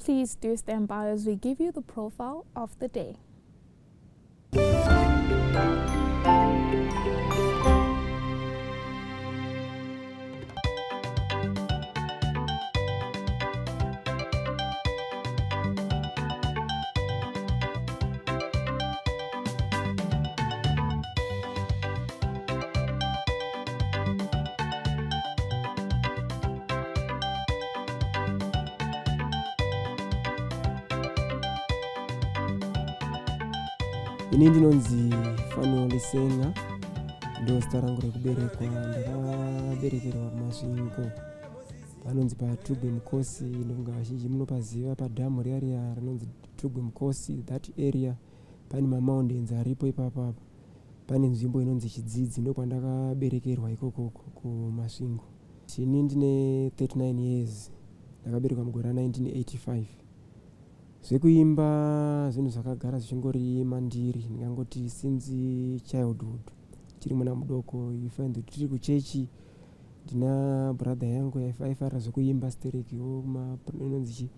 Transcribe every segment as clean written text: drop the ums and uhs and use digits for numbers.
Please do stand by as we give you the profile of the day. Ini ndinonzi Fanuel Lisenga, ndo zita rangu rekuberekwa. Ndakaberekerwa kuMasvingo, panonzi paTugwe Mukosi. Ndofunga vazhinji munopaziva, padhamu riya riya rinonzi Tugwe Mukosi. That area pane mamountains aripo ipapo. Apa pane nzvimbo inonzi Chidzidzi, ndokwandakaberekerwa ikokoko kuMasvingo. Ini ndine 39 years, ndakaberekwa mugore ra1985. Zvekuimba zvinhu zvakagara zvichingori mandiri, ndingangoti since childhood, tiri mwana mudoko. You find kuti tiri kuchechi, ndina brother yangu aifarira zvekuimba stereki, inonzi chi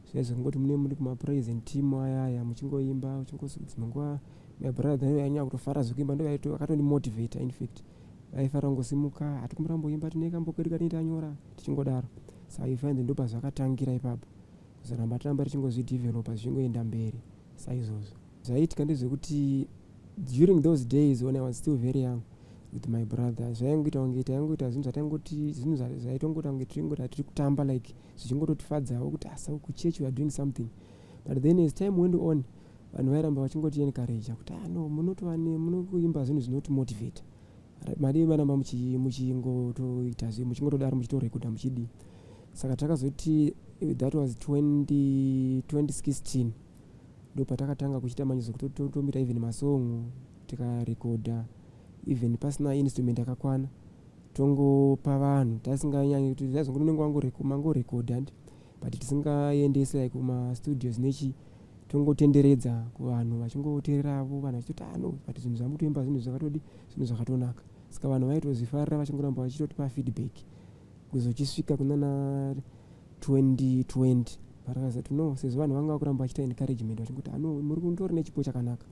zviya zvekungoti mune muri kumapraise team ayaya, muchingoimba uchingodzimwe nguva. My brother ainyanya kutofara zvekuimba, ndo akatondimotivata. In fact, aifarira kungosimuka, "Hatikumboramboimba, tine kambo kedu katinenge tanyora," tichingodaro. Saka you find ndo pazvakatangira ipapo, kuzoramba taramba tichingozvidevelopa, zvichingoenda mberi saizvozvo. Zvaiitika ndezvekuti during those days when I was still very young with my brother, zvaingoita kunge taingoita zvinhu zvataingoti zvinhu zvaitongoita kunge tiringoti hatiri kutamba, like zvichingototifadzawo kuti asa kuchurch we are doing something. But then as time went on, vanhu vairamba vachingoti encourage kuti, "Ah no, munotova munokuimba zvinhu zvinotimotivate, madii maramba muchingotoita muchingotodaro, muchitorekodha, muchidii." Saka takazoti that was 20, 2016 ndo patakatanga kuchiita manje zvekutotomira even masong, tikarekodha even pasina instrument yakakwana, tongopa vanhu tasinganyanyi kuti taizongonenge mangorekodha ndi, but tisingaendesi like kumastudios nechi, tongotenderedza kuvanhu vachingoteereravo, vanhu vachitoti, "Ah no, but zvinhu zvamutoimba zvinhu zvakatodi, zvinhu zvakatonaka." Saka vanhu vaitozvifarira, vachingoramba vachitotipa feedback, kuzochisvika kunana 2020 patakazati no, sezvo vanhu vanga vakuramba vachiita encouragement, vachingoti, "Ano muri kundori nechipo chakanaka,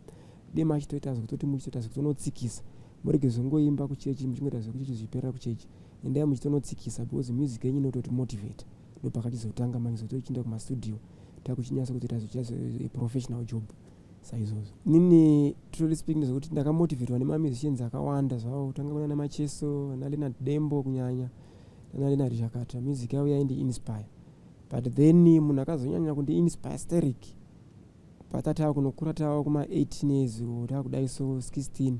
de machitoita zvekutoti muchitoita zvekutonotsikisa, murege zvongoimba kuchechi, muchingoita zvekuchechi zvichiperera kuchechi, endai muchitonotsikisa because music yenyu inototi motivate." Ndo pakatizotanga manje zotochienda kumastudio, takuchinyatsa kutoita zvicha professional job saizvozvo. Nini, truly speaking, zvekuti ndakamotivatwa nemamusicians akawanda zvavo, kutanga kuna namacheso naLeonard Dembo, kunyanya nanaLeonard Zhakata, music yavo yaindi inspire. But then munhu akazonyanya kundi inspire sterek patata kunokura, tava kuma18 years, taakudai so 16,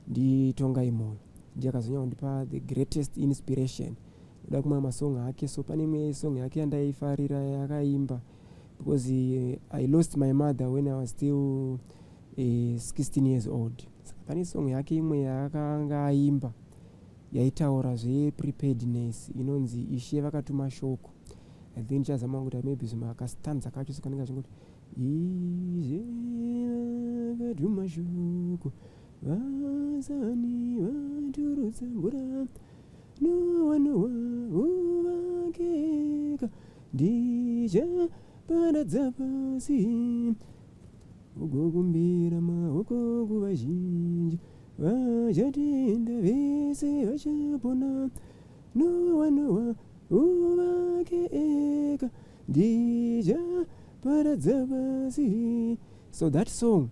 ndiTongai Moyo. Ndiye akazonyanya kundipa the greatest inspiration noda kumwe masong ake. So pane imwe song yake yandaifarira yakaimba, because I lost my mother when I was still 16 years old. Saka pane song yake imwe yaakanga aimba yaitaura zvepreparedness, inonzi "Ishe Vakatuma Shoko". I think ndichazama kuti maybe zvimakastanza kacho sekanenge achingoti, "Ishe vakatuma shoko, vasani vaturutsa mvura, Noa Noa uvakeka, ndichaparadza pasi, ugokumbira maoko kuvazhinji, vachatenda vese vachapona, Noa Noa uvakeka, ndichaparadza pasi." So that song,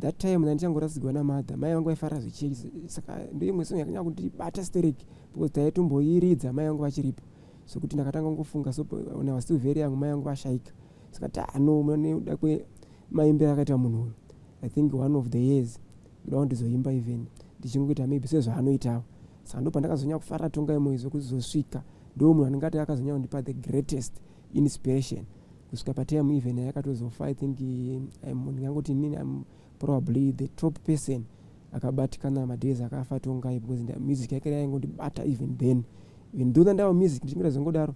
that time ndandichangorasigwa namother, mai vangu vaifarira zvechechi, saka ndoimwe song yakanyanya kundibata stereki because taitomboiridza mai vangu vachiripo, sokuti ndakatanga kungofunga. So when I was still very young, mai vangu vashaika, saka ti ano nekuda kwemaimbiro akaita munhu uyu, I think one of the years ndoda kundizoimba even ndichingoita maybe sezvaanoitawo. Saka ndo pandakazonyanya kufarira Tongai Moyo zvekuzosvika. Ndo munhu andingati akazonyanya kundipa the greatest inspiration kusvika patime even yakatozofa. I think ndingangoti inini I'm probably the top person akabatikana madays akafa Tongai, because music yake yaingondibata even then, even though ndandava music ndichingoita zvangodaro,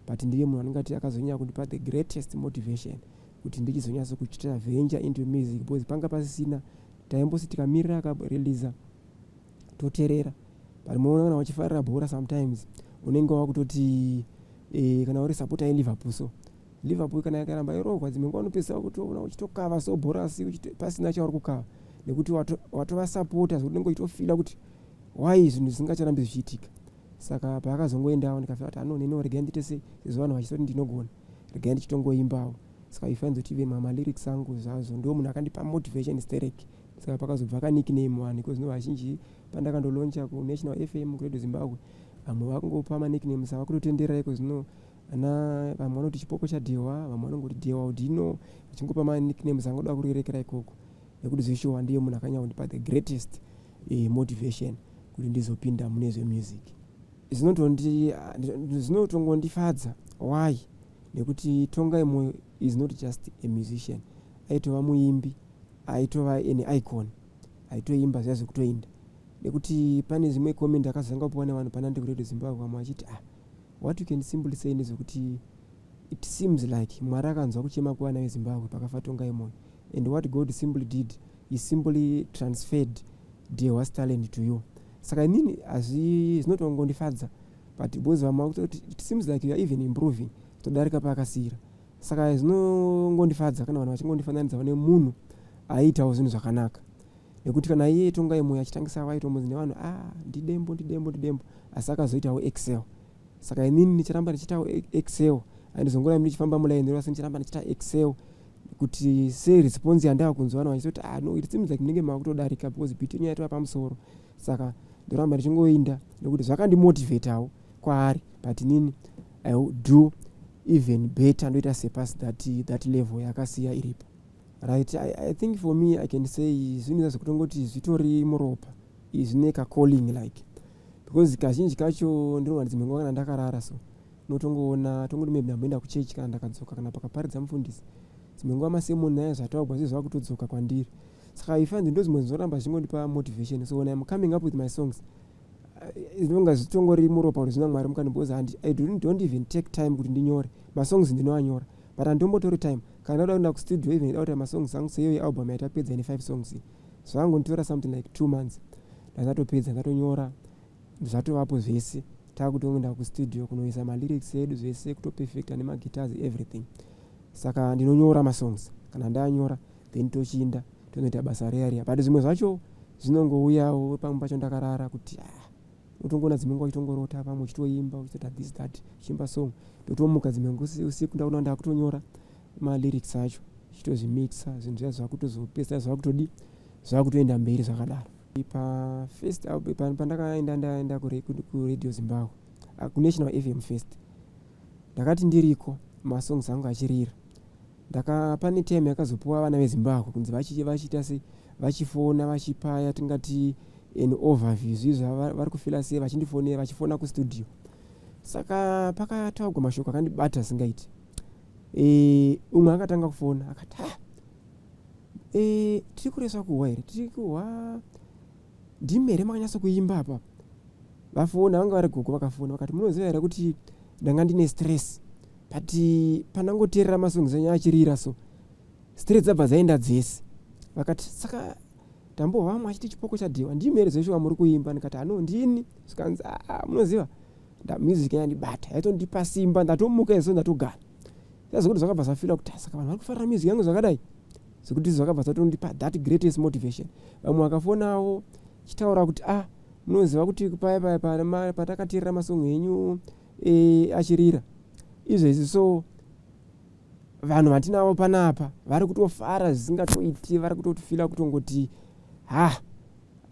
but ndiye munhu anongati akazonyanya kundipa the greatest motivation kuti ndichizonyatso kuchita venture into music, because panga pasisina. Taimbosi tikamirira akareleasa toteerera, but munoona kana uchifarira bhora, sometimes unenge wakutoti kana uri supporter yeLiverpool, so Liverpool kana yakaramba irohwa, dzimwe nguva unopedzisa kutoona uchitokava so bhora, asi pasina chauri kukava nekuti watova supporter, zvekuti unenge uchitofeela kuti why zvinhu zvisingacharambi zvichiitika. Saka paakazongoendawo, ndikafeela kuti ano neniwo regai ndiite sei, sezvo vanhu vachitoti ndinogona, regai ndichitongoimbawo. Saka you find kuti even mamalyrics angu zvazvo, ndo munhu akandipa motivation sterek. Saka pakazobva kanickname vanhu iko zvino vazhinji, pandakandolauncha kuNational FM, kuRadio Zimbabwe, vamwe vakungopa manicknames ava kutotenderera iko zvino. Ana vamwe vanoti Chipoko chaDhewa, vamwe vanongoti Dhewa Udino, vachingopa manicknames angoda kurerekera ikoko, nekuti zveshuwa ndiye munhu akanyanya kundipa the greatest motivation kuti ndizopinda mune zvemusic. Zvinotongondifadza. Why? Nekuti Tongai Moyo is not just a musician, aitova muimbi, aitova an icon, aitoimba zviya zvekutoinda. Nekuti pane zvimwe comment akazotanga kupiwa nevanhu pana ndi kuRadio Zimbabwe, vamwe vachiti, "Ah, what you can simply say ndezvekuti it seems like Mwari akanzwa kuchema kwevana veZimbabwe pakafa Tongai Moyo, and what God simply did, he simply transferred Dhewa's talent to you." Saka inini hazvi zvinotongondifadza, but because vamwe vakutoti it seems like you are even improving todarika paakasiyira. Saka zvinongondifadza kana vanhu vachingondifananidza nemunhu aiitawo zvinhu zvakanaka, nekuti kana iye Tongai Moyo achitangisa, vaitombonzi nevanhu, "Ah, ndidembo, ndidembo, ndidembo," asi akazoitawo excel. Saka inini ndicharamba ndichiitawo excel, handizongorambi ndichifamba mulaini, asi ndicharamba ndichiita excel, kuti seresponse yandava kunzwa vanhu vachitoti, "Ah, no, it seems like munenge makutodarika because beat yenyu yatova pamusoro." Saka ndoramba ndichingoinda nekuti zvakandimotivatawo kwaari, but inini I will do even better, ndoita surpass that level yakasiya iripo. Right, I think for me I can say zvinhu zvekutongoti zvitori muropa, zvine kacalling like, because kazhinji kacho ndinowana dzimwe nguva kana ndakarara so, unotongoona tongoti maybe ndamboenda kuchechi, kana ndakadzoka, kana pakaparidza mufundisi, dzimwe nguva masermon aya zvataugwa zve zvakutodzoka kwandiri. Saka ifanzi ndo zvimwe zvinoramba zvichingondipa motivation. So when I'm coming up with my songs, zvinonga zvitongori muropa kuti zvina Mwari mukani, because I don't even take time kuti ndinyore masongs. Ndinoanyora, but handombotori time kana ndauda kuenda kustudio, even ida kuita masongs angu. Seiyoyi album yatapedza ine five songs, zvakangonditora something like 2 months, ndandatopedza, ndatonyora, zvatovapo zvese. Takutoenda kustudio kunoisa malyrics edu zvese, kutoperfecta nemaguitars, everything. Saka ndinonyora masongs, kana ndanyora then tochinda tonoita basa riya riya, but zvimwe zvacho zvinongouyawo pamwe pacho ndakarara, kuti ah, utongoona dzimwe nguva uchitongorota pamwe uchitoimba, uchitoita this, that, uchiimba song. Ndotomuka dzimwe nguva usiku, ndaona ndakutonyora malyrics acho, chitozvimixa zvinhu zviya, zvakutozopesa, zvakutodi, zvakutoenda mberi zvakadaro. Pafirst pandakaenda, ndaenda kuRadio Zimbabwe, kuNational FM first, ndakati ndiriko masongs angu achirira, ndaka pane time yakazopuwa vana veZimbabwe kunzi vachiita sei, vachifona, vachipaya tingati an overview, zvizvi vari kufeela sei, vachindifonera, vachifona kustudio. Saka pakataugwa mashoko akandibata asingaiti. Umwe akatanga kufona akati, "Ha, tiri kuresva kuhwa here? Tiri kuhwa ndimi here makanyatsa kuimba apa?" Vafona vanga vari gogo, vakafona vakati, "Munoziva here kuti ndanga ndine stress, but pandangoteerera masongs enyu achirira so, stress dzabva dzaenda dzese." Vakati, "Saka ndambohwa vamwe achiti Chipoko chaDhewa, ndimi here zveshuwa muri kuimba?" Ndikati, "Hano, ndini." Zvikanzi, "Aa, munoziva, music yandibata, yaitondipa simba, ndatomuka izo, ndatogara." Zvekuti zvakabva zvafeela kuti, saka vanhu vari kufarira music yangu zvakadai, zvekuti zvakabva zvatondipa that greatest motivation. Vamwe vakafonawo chitaura kuti, "Ah, munoziva kuti paya paya patakateerera masongo enyu achirira izvezvi so, vanhu vatinavo panapa vari kutofara zvisingatoiti, vari kutofeela kutongoti ha,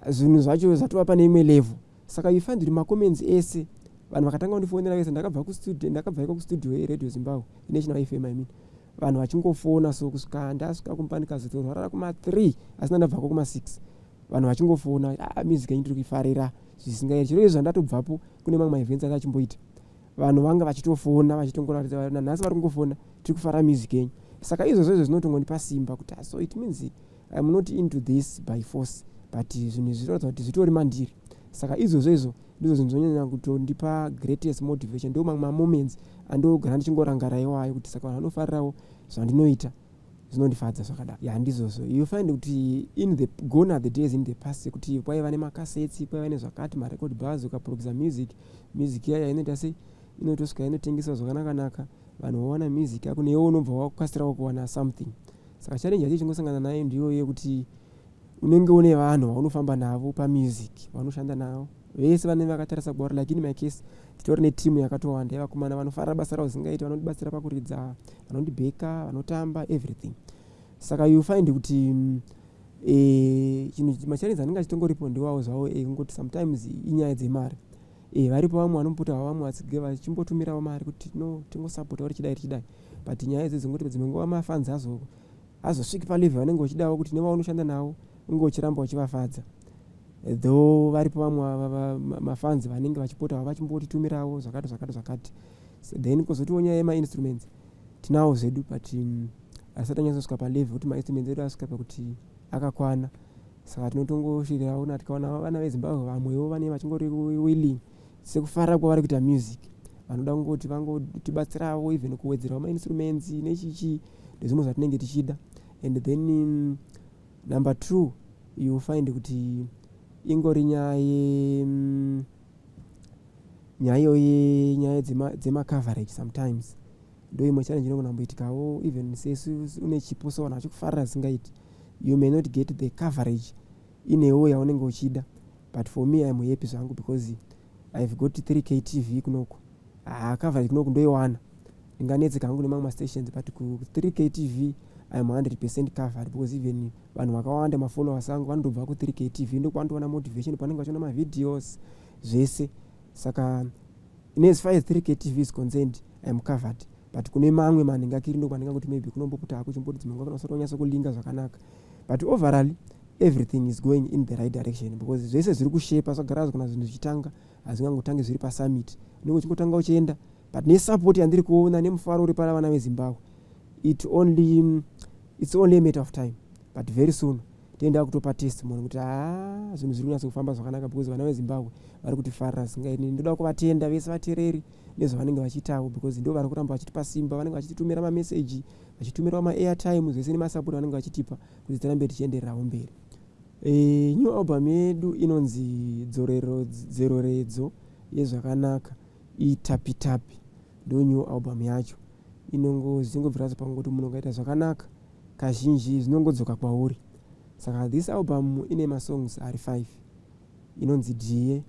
zvinhu zvacho zvatova pane imwe level." Saka you find kuti macomments ese vanhu vakatanga kundifonera vese, ndakabva kustudio, ndakabva iko kustudio yeRadio Zimbabwe, National FM I mean, vanhu vachingofona so kusvika ndasvika kumba, ndikazotorwarara kuma3, asina ndabvako kuma6, vanhu vachingofona, "Ah, music yenyu tiri kuifarira zvisingaiti." Chiro izvo zvandatobvapo kune mamwe maevents ati achimboita, vanhu vanga vachitofona, vachitongoratidza, nanhasi vari kungofona, "Tiri kufara music yenyu." Saka izvozvo izvo zvinotongondipa simba kuti, ah, so it means I'm not into this by force, but zvinhu izvi zvinoratidza kuti zvitori mandiri. Saka izvozvo izvo ndizvo zvinhu zvinonyanya kutondipa greatest motivation. Ndo mamwe mamoments andogara ndichingorangara iwayo, kuti saka vanhu vanofarirawo zvandinoita, zvinondifadza zvakadaro. Ya, ndizvozvo. You find kuti in the gone are the days in the past yekuti kwaiva nemakasets, kwaiva nezvakati, marecord bars, ukaprodusa music, music yaya inoita sei, inotosvika inotengeswa zvakanaka-naka. Vanhu vawana music yako, newe unobva wakasirawo kuwana something. Saka challenge yacho chingosangana nayo ndiyo yekuti unenge une vanhu vaunofamba navo pamusic, vaunoshanda navo vese vanenge vakatarisa kwauri. Like in my case, titori netimu yakatowanda yevakomana vanofarira basa ravo zingaiti, vanondibatsira pakuridza, vanondibheka, vanotamba, everything. Saka you find kuti chinhu, machallenges anenge achitongoripo ndiwawo zvawo ekungoti sometimes inyaya dzemari. Varipo vamwe vanombota, vamwe vachimbotumirawo mari kuti no, tingosapota richidai richidai, but nyaya idzi dzingoti dzimwe nguva mafans azo azosviki palevel vanenge vachidawo kuti nevaunoshanda navo unge uchiramba uchivafadza. Though varipo vamwe mafans vanenge vachipota vachimbotitumirawo zvakati zvakati zvakati. Then kwozotiwo nyaya yemainstruments, tinawo zvedu, but asati anyatsosvika palevel kuti mainstruments edu asvika pakuti akakwana. Saka tinotongoshirirawo na tikaona vana veZimbabwe vamwewo vanenge vachingori willing sekufarira kwavari kuita music, vanoda kungoti vangotibatsirawo even kuwedzerawo mainstruments nechichi, ndezvimwe zvatinenge tichida. And then number two, you find kuti ingori nyaya ye nyaya iyoyo yenyaya dzemacoverage. Sometimes ndo imwe challenge inogona kumboitikawo. Even sesu une chipo, so vanhu vachikufarira zvisingaiti, you may not get the coverage inewo yaunenge uchida. But for me, I'm happy zvangu because I've got 3K TV kunoku. Haa, coverage kunoku ndoiwana, ndinganetseka hangu nemamwe mastations, but ku3K TV I'm 100% covered, because even vanhu vakawanda, mafollowers angu, vanotobva ku3K TV, ndokwandoona motivation panenge vachiona mavideos zvese. Saka in as far as 3K TV is concerned, I'm covered. But kune mamwe manhingakiri ndokwandingangoti maybe kunomboputa hako chimboti dzimwe nguva kana usati wanyatsa kulinga zvakanaka. But overall, everything is going in the right direction because zvese zviri kushepa zvagara. Kana zvinhu zvichitanga, hazvingangotangi zviri pasummit, unenge uchingotanga uchienda. But nesupport yandiri kuona nemufaro uri pana vana veZimbabwe, it's only a matter of time, but very soon toenda kutopa testimony kuti haa, zvinhu zviri kunyatsa kufamba zvakanaka because vana veZimbabwe vari kutifarira zvingaiti. Ndoda kuvatenda vese vateereri nezvavanenge vachiitawo because ndo vari kuramba vachitipa simba, vanenge vachititumira mameseji, vachitumirawo maairtime, zvese nemasupport vanenge vachitipa kuti tirambe tichiendererawo mberi. New album yedu inonzi Dzoreredzo Yezvakanaka Itapitapi. Ndo new album yacho. Inongozvingobvira pangoti munhu ungaita zvakanaka, kazhinji zvinongodzoka kwauri. Saka this album ine masongs ari 5. Inonzi Dhiye,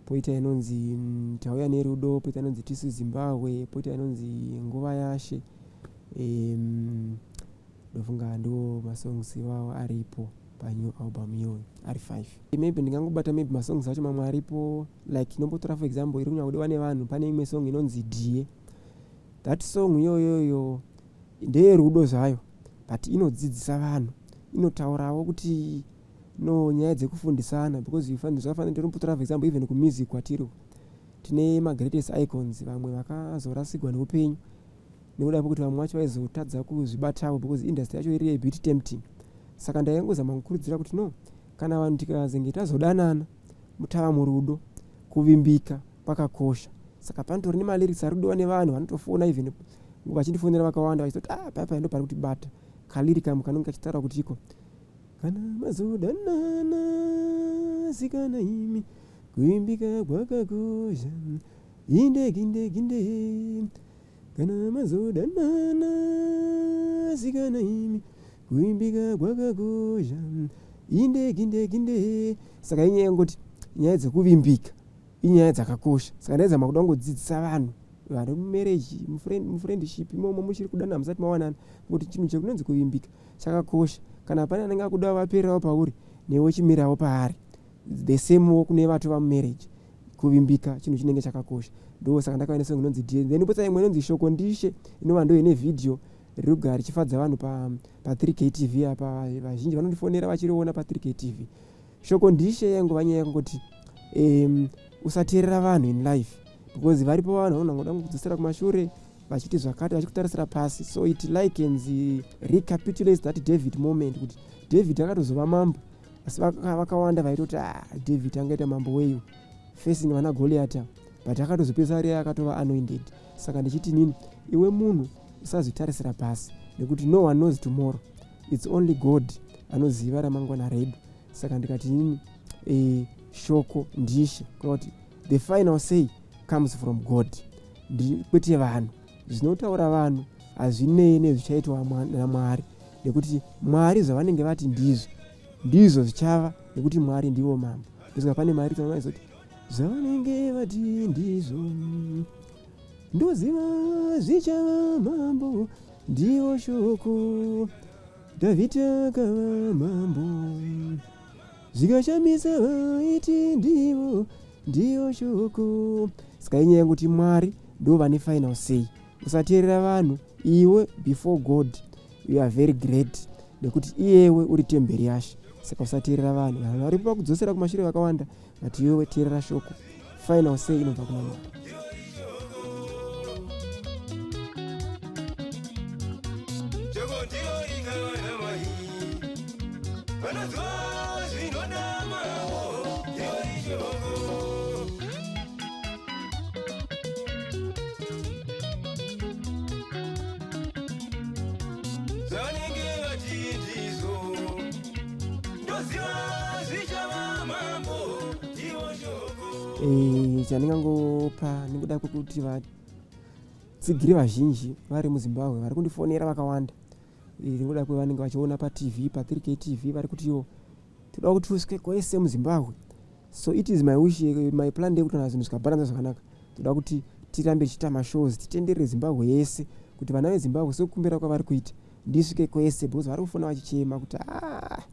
poita inonzi Tauya Nerudo, poita inonzi Tisu Zimbabwe, poita inonzi Nguva Yashe. Ndofunga ndo masongs iwawo aripo panew album iyoyo, ari 5. Maybe ndingangobata maybe masongs acho mamwe aripo, like inombotora for example iri kunyanya kudiwa nevanhu, pane imwe song inonzi Dhiye. That song iyoyoyo ndeyerudo zvayo, but inodzidzisa vanhu, inotaurawo kuti no, nyaya dzekufundisana, because zvakafanira. Ndinombotora for example even kumusic kwatiri, tine magreatest icons vamwe vakazorasigwa neupenyu nekuda kwekuti vamwe vacho vaizotadza kuzvibatawo because industry yacho iri a bit tempting. Saka ndaingozama kukurudzira kuti no, kana vanhu tikazenge tazodanana, mutava murudo, kuvimbika kwakakosha. Saka panotori nemalyrics ari kudiwa nevanhu, vanotofona, even vachindifonera vakawanda vachitoti, "Ah, paipai ndo pari kutibata kalyric kamu kanenge kachitaura kuti iko kana mazodanana, sikana imi, kuvimbika kwakakosha, inde ginde ginde, kana mazodanana, sikana imi, kuvimbika kwakakosha, inde ginde ginde." Saka inyaya yengoti nyaya dzekuvimbika inyaya dzakakosha. Saka ndaizama kuda kungodzidzisa vanhu vari mumarriage, mufriendship imomo, muchiri kudanana, musati mawanana, kuti chinhu chekunonzi kuvimbika chakakosha. Kana pane anenge akuda vapererawo pauri, newe chimirawo paari. The same kune vatova mumarriage, kuvimbika chinhu chinenge chakakosha. Ndo saka ndakava nesong inonzi D. Then potsa imwe inonzi Shoko Ndishe, inova ndo ine vhidhiyo riri kugara richifadza vanhu pa3K TV apa. Vazhinji vanondifonera vachiriona pa3K TV. Shoko Ndishe yaingova nyaya yekungoti usateerera vanhu in life because varipo vanhu vanongoda kudzosera kumashure vachiti zvakati, vachikutarisira pasi. So it likens, recapitulates that David moment, kuti David akatozova mambo, asi vakawanda vaitoti, "Ah, David angaita mambo weiwo facing vana Goliath?" But akatozopedzisa ari akatova anointed. Saka ndichiti nini, iwe munhu usazvitarisira pasi nekuti no one knows tomorrow, it's only God anoziva ramangwana redu. Saka ndikati nini, shoko ndishe, kureva kuti the final say comes from God, kwete vanhu. Zvinotaura vanhu hazvinei nezvichaitwa naMwari, nekuti Mwari zvavanenge vati ndizvo, ndizvo zvichava, nekuti Mwari ndivo mambo. Ndosaka pane mari tinovaizoti zvavanenge vati ndizvo, ndoziva zvichava mambo, ndivo shoko. Dhavhidhi akava mambo, zvikashamisa vaiti ndivo, ndivo shoko. Saka inyaya yekuti Mwari ndo vane final say. Usateerera vanhu iwe, before God you are very great, nekuti iyewe uri temberi yaShe. Saka usateerera vanhu, vanhu varipo pakudzosera kumashure vakawanda, but iwewe teerera shoko. Final say inobva kuna Mwari. Chandingangopa nekuda kwekuti vatsigiri vazhinji vari muZimbabwe vari kundifonera vakawanda, nekuda kwevanenge vachiona paTV, pa3K TV, vari kutiwo toda kuti uswe kwese muZimbabwe. So it is my wish, my plan ndeyekuti kana zvinhu zvikabharanza zvakanaka, toda kuti tirambe tichiita mashows, titenderere Zimbabwe yese, kuti vana veZimbabwe sekukumbira kwavari kuita ndisvike kwese, because vari kufona vachichema kuti ah,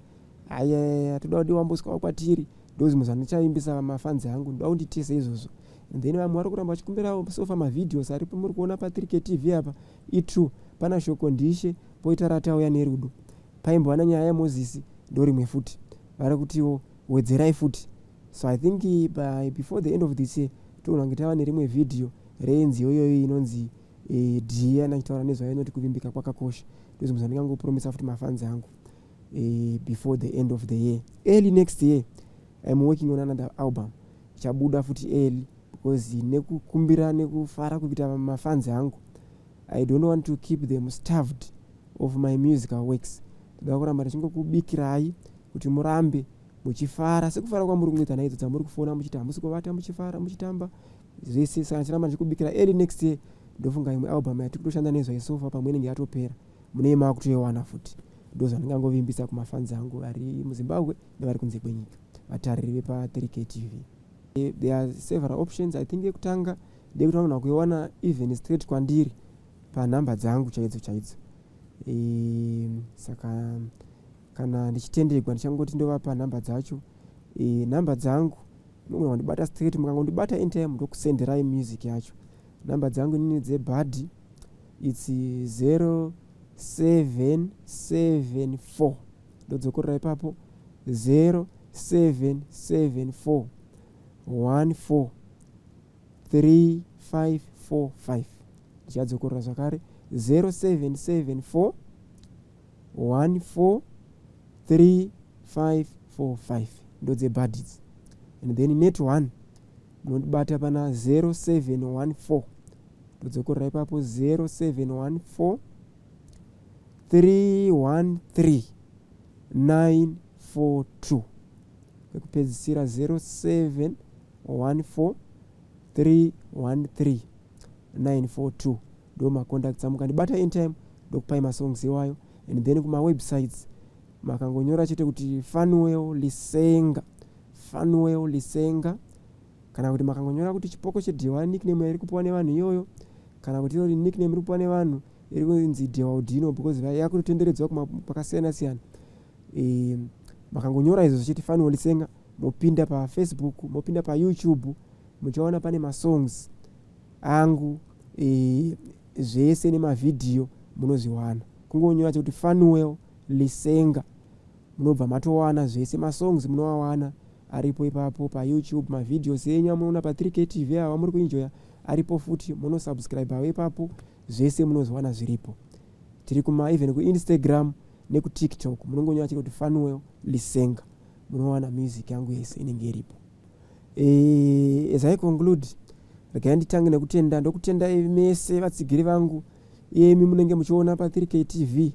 aya toda kuti wambosvikawo kwatiri. Ndo zvimwe zvandichaimbisa mafanzi angu, ndoda kunditese izvozvo. And then vamwe vari kuramba vachikumbirawo sofa mavideos aripo muri kuona pa3K TV apa itrue. Pana shoko ndishe, poita ratauya nerudo, paimbova nanyaya yaMozisi, ndo rimwe futi vari kutiwo wedzerai futi. So I think by before the end of this year toona kunge tava nerimwe vhidhiyo renziyo iyoyo inonzi dhiya ndachitaura nezvayo, inoti kuvimbika kwakakosha. Ndozvimwe zvandingangopromisa futi mafanzi angu before the end of the year. Early next year I'm working on another album ichabuda futi early, because nekukumbira nekufara kuita mafanzi angu, I don't want to keep them starved of my musical works. Ndoda kuramba ndichingokubikirai kuti murambe muchifara sekufara kwamuri kungoita naidzo dzamuri kufona muchiti hamusi kuvata, muchifara, muchitamba zvese. Saka ndichiramba ndichikubikira. Early next year ndofunga imwe album yatiri kutoshanda nezvaisofa pamwe inenge yatopera, munei makutoiwana futi. Ndo zvandingangovimbisa kumafanzi angu vari muZimbabwe nevari kunze kwenyika, vatariri vepa3K TV. There are several options. I think yekutanga ndeyekuti vanogona kuiwana even straight kwandiri panhamba dzangu chaidzo chaidzo. Saka kana ndichitendegwa ndichangoti ndovapa nhamba dzacho. Nhamba dzangu munogona kundibata straight, mukangondibata anytime ndokusenderai music yacho. Nhamba dzangu inini dzebhadhi its 0774, ndodzokorora ipapo, 0774 14 3545. Ndichadzokorora zvakare, 0774 14 3545, ndodzebhadhidzi. And then Net 1 munondibata pana 0714, ndodzokorora ipapo, 0714 313 942. Kwekupedzisira 0714 313 942, ndo macontacts amu. Mukandibata anytime ndokupai masongs iwayo. And then kumawebsites makangonyora chete kuti Fanuel Lisenga, Fanuel Lisenga, kana kuti makangonyora kuti Chipoko cheDhewa, nickname iri kupiwa nevanhu iyoyo, kana kuti iro nickname iri kupiwa nevanhu iri kunzi Dhewa Udino, because yakutotenderedzwa kwakasiyana siyana. Makangonyora izvo zvichiti Fanuel Lisenga, mopinda paFacebook, mopinda paYouTube, muchaona pane masongs angu zvese nemavhidhiyo munozviwana. Kungonyora chekuti Fanuel Lisenga munobva matowana zvese, masongs munoawana aripo ipapo paYouTube, mavideos enyu amunoona pa3K TV ava muri kuenjoya aripo futi, munosubscribewo ipapo, zvese munozowana zviripo. Tiri kuma even kuInstagram nekuTikTok, munongonyora chete kuti Fanuel Lisenga, munowana music yangu yese inenge iripo. As I conclude, regai nditange nekutenda. Ndokutenda mese vatsigiri vangu, iyemi munenge muchiona pa3K TV,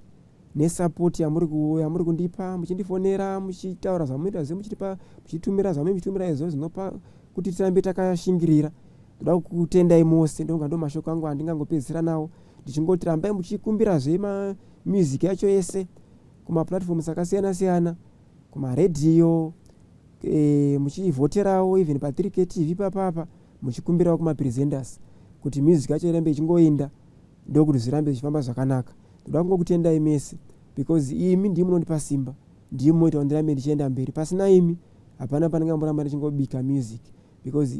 nesapoti yamuri kundipa, muchindifonera, muchitaura zvamunoita zve, muchitipa, muchitumira zvamunenge muchitumira izvo zvinopa kuti tirambe takashingirira. Ndoda kukutendai mose, ndonga ndo mashoko angu andingangopedzisira nawo ndichingoti rambai muchikumbirazve mamusic yacho yese kumaplatforms akasiyana siyana, kumaredhiyo, muchivhoterawo even pa3K TV papapa, muchikumbirawo kumapresenters kuti music yacho irambe ichingoinda, ndokuti zvirambe zvichifamba zvakanaka. Ndoda kungokutendai mese because imi ndimi munondipa simba, ndimi munoita kuti ndirambe ndichienda mberi. Pasina imi hapana pandingamboramba ndichingobika music, because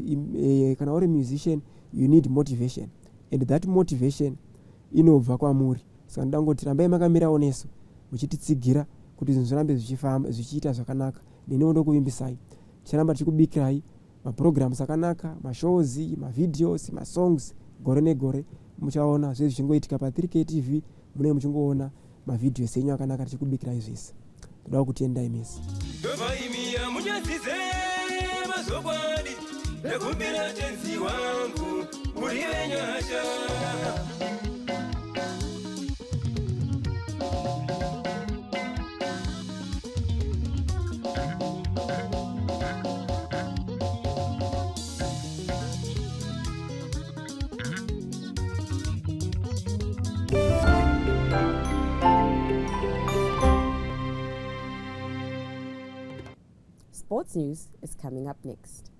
kana uri musician you need motivation, and that motivation inobva kwamuri. Saka ndoda kungoti rambai makamirawo nesu muchititsigira kuti zvinhu zvirambe zvichifamba zvichiita zvakanaka. Neniwo ndokuvimbisai ticharamba tichikubikirai maprograms akanaka, mashows, mavideos, masongs. Gore negore muchaona zve zvichingoitika pa3K TV, munenge muchingoona mavideos enyu akanaka tichikubikirai zvese. Ndoda kukutendai mese. Ndovaimiya munyadzize mazvokwadi, ndekumbira Tenzi wangu muri venyasha. Sports news is coming up next.